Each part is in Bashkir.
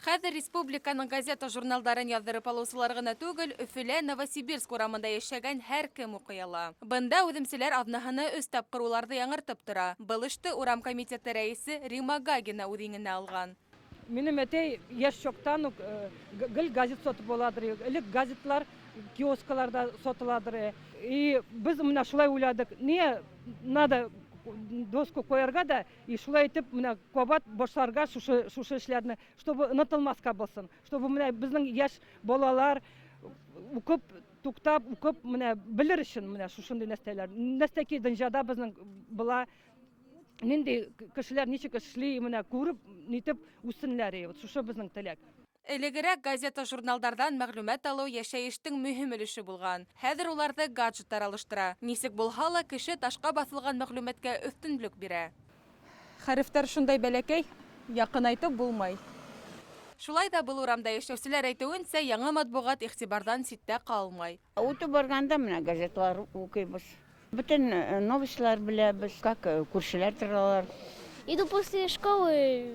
Хәҙер республиканың газета-журналдарын яҙҙырып алыусылар ғына түгел, Өфөлә Новосибирск урамында йәшәгән һәр кем уҡый ала. Бында үҙемселәр аҙнаһына өс тапҡыр уларҙы яңыртып тора. Был эште урам комитеты рәйесе Рима Гагина үҙ иңенә алған. Минем әтәй йәш чактан ук гел газет сатып аладыр. Элек газетлар киоскаларда сатыладыр. И без менә шулай уйладык. Не надо доску куярга да, и шулай итеп менә кабат башларга шушы эшләрне, чтобы онытылмаска булсын, чтобы менә безнең яшь балалар укып, туктап, укып, менә белер өчен менә шушындый нәрсәләр. Нәрсәки дөньяда безнең була, нинди кешеләр ничек эшли, менә күреп, нитеп үссеннәр. Вот шушы безнең теләк. Элегерәк газета-журналдарҙан мәғлүмәт алыу йәшәйештең мөһим өлөшө булған. Хәҙер уларҙы гаджеттар алыштыра. Нисек булһа ла, кеше ташҡа баҫылған мәғлүмәткә өҫтөнлөк бирә. Хәрефтәр шундай бәләкәй, яҡынайтып булмай. Шулай ҙа был урамда йәшәүселәр әйтеүенсә, яңы матбуғат иғтибарҙан ситтә ҡалмай. Үтеп барганда менә газетлар укыйбыҙ. Бөтөн новостьлар беләбеҙ, как күршеләр торалар. Иду после школы,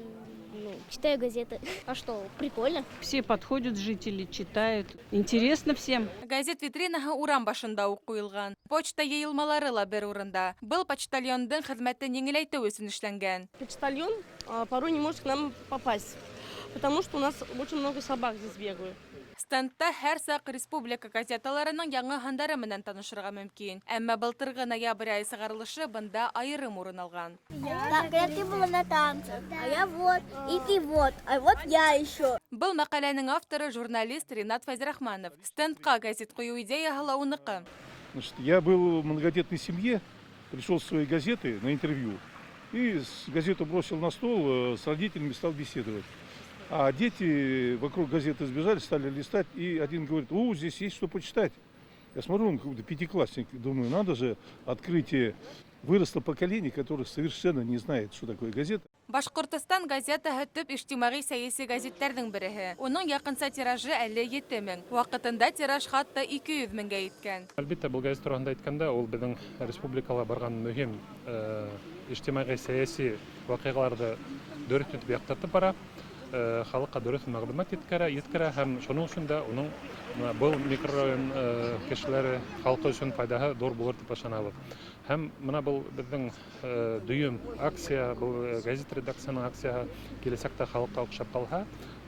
ну, читаю газеты. А что, прикольно. Все подходят, жители читают. Интересно всем. Газет витринаһы урам башында уҡ ҡуйылған. Почта йыйылмалары ла бер урында. Был почтальондың хеҙмәтен еңеләйтеү өсөн эшләнгән. Почтальон порой не может к нам попасть, потому что у нас очень много собак здесь бегают. Стендта һәр саҡ республика газеталарының яңы һандары менән танышырға мөмкин. Әммә былтырғы ноябрь айы сығарылышы бында айырым урын алған. Так, когда ты была на танцах, а я вот, и ты вот, а вот я еще. Был мәҡәләнең авторы журналист Ринат Фәйзрахманов. Стендҡа газет ҡуйыу идеяһы ла уныҡы. Значит, я был в многодетной семье, пришел с своей газеты на интервью и газету бросил на стол, с родителями стал беседовать. А дети вокруг газеты сбежали, стали листать, и один говорит: «О, здесь есть что почитать». Я смотрю, он какой-то пятиклассник, думаю, надо же, открытие. Выросло поколение, которое совершенно не знает, что такое газета. Башҡортостан газетаһы төп ижтимағи сәйәси гәзиттәрҙең береһе. Уның яҡынса тиражы әле 7000. Ваҡытында тираж хатта 200 меңгә еткән. Әлбиттә, был газет тураһында әйткәндә, ул беҙҙең республикала барған мөһим ижтимағи сәйәси ваҡиғаларҙы дөрөҫ итеп яҡтыртып бара, халыҡҡа дөрөҫ мәғлүмәт еткерә һәм шуның өсөн дә уның был микрорайон кешеләре халҡы өсөн файҙаһы ҙур булыр тип ышанабыҙ. Һәм мына был беҙҙең дөйөм акция, был газет редакцияһының акцияһы киләсәктә халыҡҡа оҡшап ҡалһа,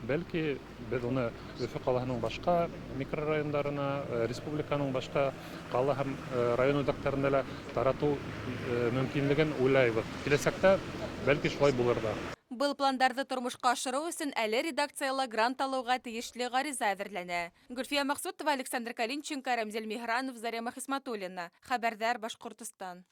бәлки беҙ уны Өфө ҡалаһының башҡа микрорайондарына, республиканың башҡа ҡала һәм район үҙәктәрендә лә таратыу мөмкинлеген уйлайбыҙ. Киләсәктә бәлки шулай булыр ҙа. Был пландарҙы тормошҡа ашырыу өсөн әле редакцияла грант алыуға тейешле ғариза әҙерләнә. Гөлфиә Мәҡсүтова, Александр Калинченко, Рәмзил Миһранов, Зарема Хисматуллина. Хәбәрҙәр Башҡортостан.